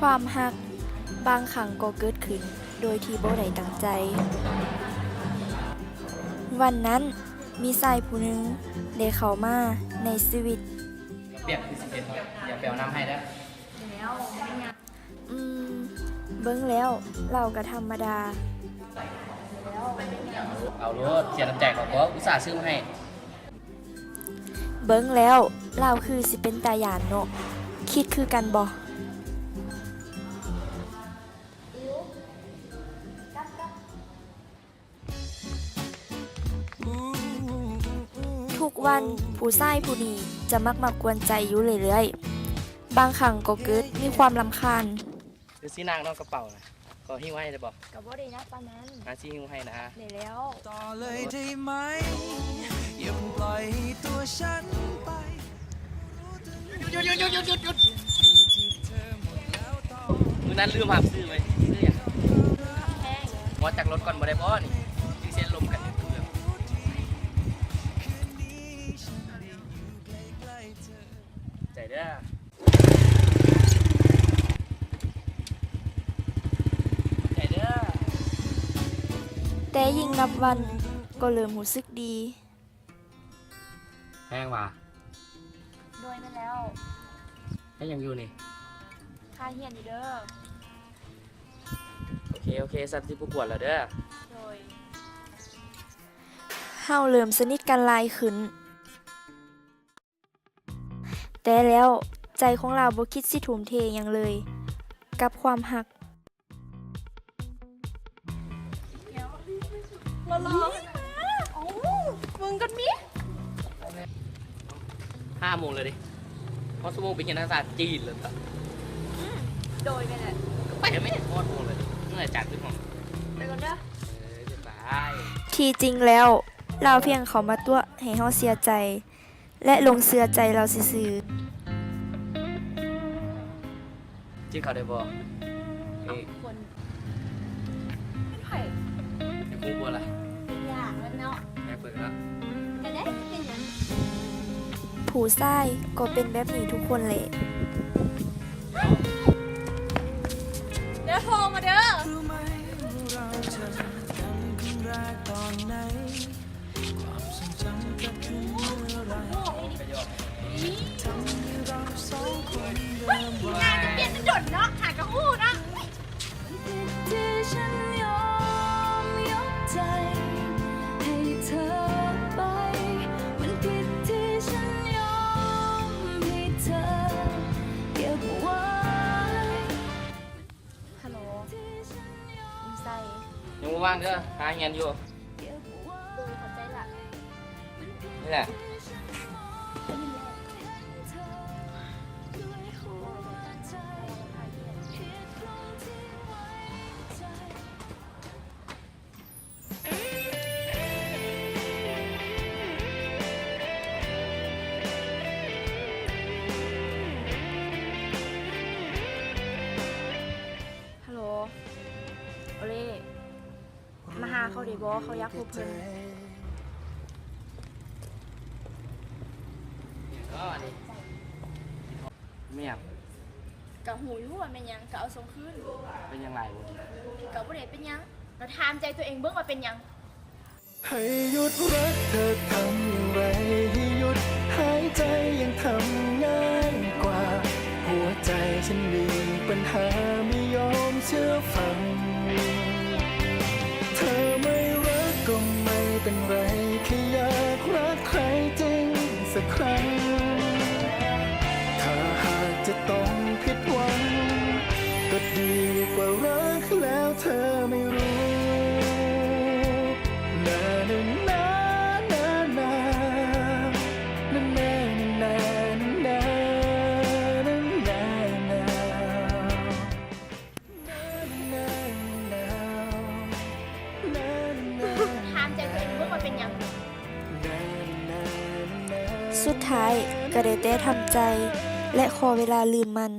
ຄວາມຮັກບາງຄັ້ງກໍເກີດຂຶ້ນໂດຍທີ່ບໍ່ໄດ້ຕັ້ງໃຈ. ວັນນັ້ນ, ມີຊາຍຜູ້ໜຶ່ງໄດ້ເຂົ້າມາໃນຊີວິດ. ປຽກຄືຊິເປັນ ດຽວໄປເອົານ້ຳໃຫ້ເດີ. ອືມ, ເບິ່ງແລ້ວລາວກໍທຳມະດາ. ເອົາໂລດ, ເສຍນ້ຳໃຈເຂົາບໍ່ ອຸດສ່າຊື້ມາໃຫ້. ເບິ່ງແລ້ວລາວຄືຊິເປັນຕາຢ້ານເນາະ, ຄິດຄືກັນບໍ່? ທຸກວັນຜູ້ຊາຍຜູ້ນີ້ຈະມັກມາກວນໃຈຢູ່ເລື້ອຍໆ, ບາງຄັ້ງກໍເກີດມີຄວາມລຳຄານ. ເອີ ຊິນາງເນາະ ກະເປົານະ ຂໍຫິ້ວໃຫ້ໄດ້ບໍ່? ກະບໍ່ໄດ້ໜັກປານນັ້ນ. ອາ ຊິຫິ້ວໃຫ້ນະ. ໄດ້ແລ້ວ. ຕໍ່ເລີຍໄດ້ໄໝ? ຢ່າເພິ່ງປ່ອຍໃຫ້ຕົວສັນໄປ. ຢຸດ, ຢຸດ, ຢຸດ, ຢຸດ, ຢຸດ, ຢຸດ. ມື້ນັ້ນລືມຮັບຊື້ເວີຍ. ຊື້ຫຍັງ? ແພງ. ມາຈັກລົດກ່ອນບໍ່ໄດ້ບໍ່ນີ້? ຈຶ່ງເຊັນລົມກັນຢູ່ເບື້ອງ. ໃຈເດີ. ໃຈເດີ. ແຕ່ຍິ່ງນັບວັນກໍເລີ່ມຮູ້ສຶກດີ. ແພງຫວາ? ໂດຍ ແມ່ນແລ້ວ. ເຮັດຫຍັງຢູ່ນີ້? ຄ່າຮຽນຢູ່ເດີ. ໂອເຄ ໂອເຄ, ຊັ້ນຊິບໍ່ກວນແລ້ວເດີ. ໂດຍ. ເຮົາເລີ່ມສະໜິດກັນຫຼາຍຂຶ້ນ. ແຕ່ແລ້ວໃຈຂອງລາວບໍ່ຄິດຊິທຸ່ມເທຫຍັງເລີຍກັບຄວາມຮັກ. ຫຼໍ່ໆ ເອົ້າ ເບິ່ງກ່ອນມີ. ຫ້າໂມງແລ້ວເດ້. ຮອດຊົ່ວໂມງໄປຮຽນພາສາຈີນແລ້ວ. ອືມ ໂດຍ ແມ່ນແຫຼະ. ກໍໄປແມ່ນ ຮອດໂມງແລ້ວ. ເມື່ອຍຈັງຂຶ້ນຫ້ອງ. ໄປກ່ອນເດີ. ເອີ ບາຍ. ທີ່ຈິງແລ້ວ ລາວພຽງເຂົ້າມາຕົວະໃຫ້ເຮົາເສຍໃຈ ແລະ ຫຼົງເຊື່ອໃຈລາວຊື່ໆ. ຈື່ເຂົາໄດ້ບໍ່? ເອີ ຄົນ ເປັນໃຜ? ຢາກຮູ້ບໍ່ລະ? ຢາກແລ້ວເນາະ. ຢາກເບິ່ງລະ. ກໍໄດ້ ເປັນຫຍັງ? ຜູ້ຊາຍກໍເປັນແບບນີ້ທຸກຄົນແຫຼະ. ເດີ ໂທມາເດີ. ງານຈະປ່ຽນແຕ່ດົນເນາະ ຫາກະຮູ້ເນາະ. ທີ່ສັນຍອມຍົກໃຈໃຫ້ເທີໄປ ມັນຜິດທີ່ສັນຍອມໃຫ້ເທີເກັບໄວ້. ຮັລໂຫຼ ຢູ່ໃສ? ຍັງບໍ່ວ່າງເດີ ຫາຮຽນຢູ່. ໂດຍ ຂອບໃຈລະ. ນີ້ແຫຼະ. ຮັລໂຫຼ ໂອເລ ມາຫາເຂົາໄດ້ບໍ່? ເຂົາຢາກພົບເພິ່ນ. ແມ່ນຫຍັງ? ກະຮູ້ຢູ່ວ່າແມ່ນຫຍັງ ກະເອົາສົ່ງຄືນ. ເປັນຫຍັງຫຼາຍບໍ່? ກະບໍ່ໄດ້ເປັນຫຍັງ. ລະຖາມໃຈຕົວເອງເບິ່ງວ່າເປັນຫຍັງ? ໃຫ້ຢຸດລັກເທີທຳຢ່າງໄລ ໃຫ້ຢຸດຫາຍໃຈຍັງທຳງ່າຍກວ່າ. ຫົວໃຈສັນມີປັນຫາ ໄມ່ຍອມເຊື່ອຟັງ. ເທີໄມ່ລັກກໍໄມ່ເປັນໄລ ແຄ່ຢາກລັກໃຄຈິງສັກຄັ້ງ. ຖ້າຫາກຈະຕ້ອງຜິດຫວັງ ກໍດີກວ່າລັກແລ້ວເທີໄມ່ຮູ້. ນາ ນາ ນາ ນາ ນາ. ຖາມໃຈຕົວເອງເບິ່ງວ່າເປັນຫຍັງ? ສຸດທ້າຍກໍໄດ້ແຕ່ທຳໃຈ ແລະ ຂໍເວລາລືມມັນ.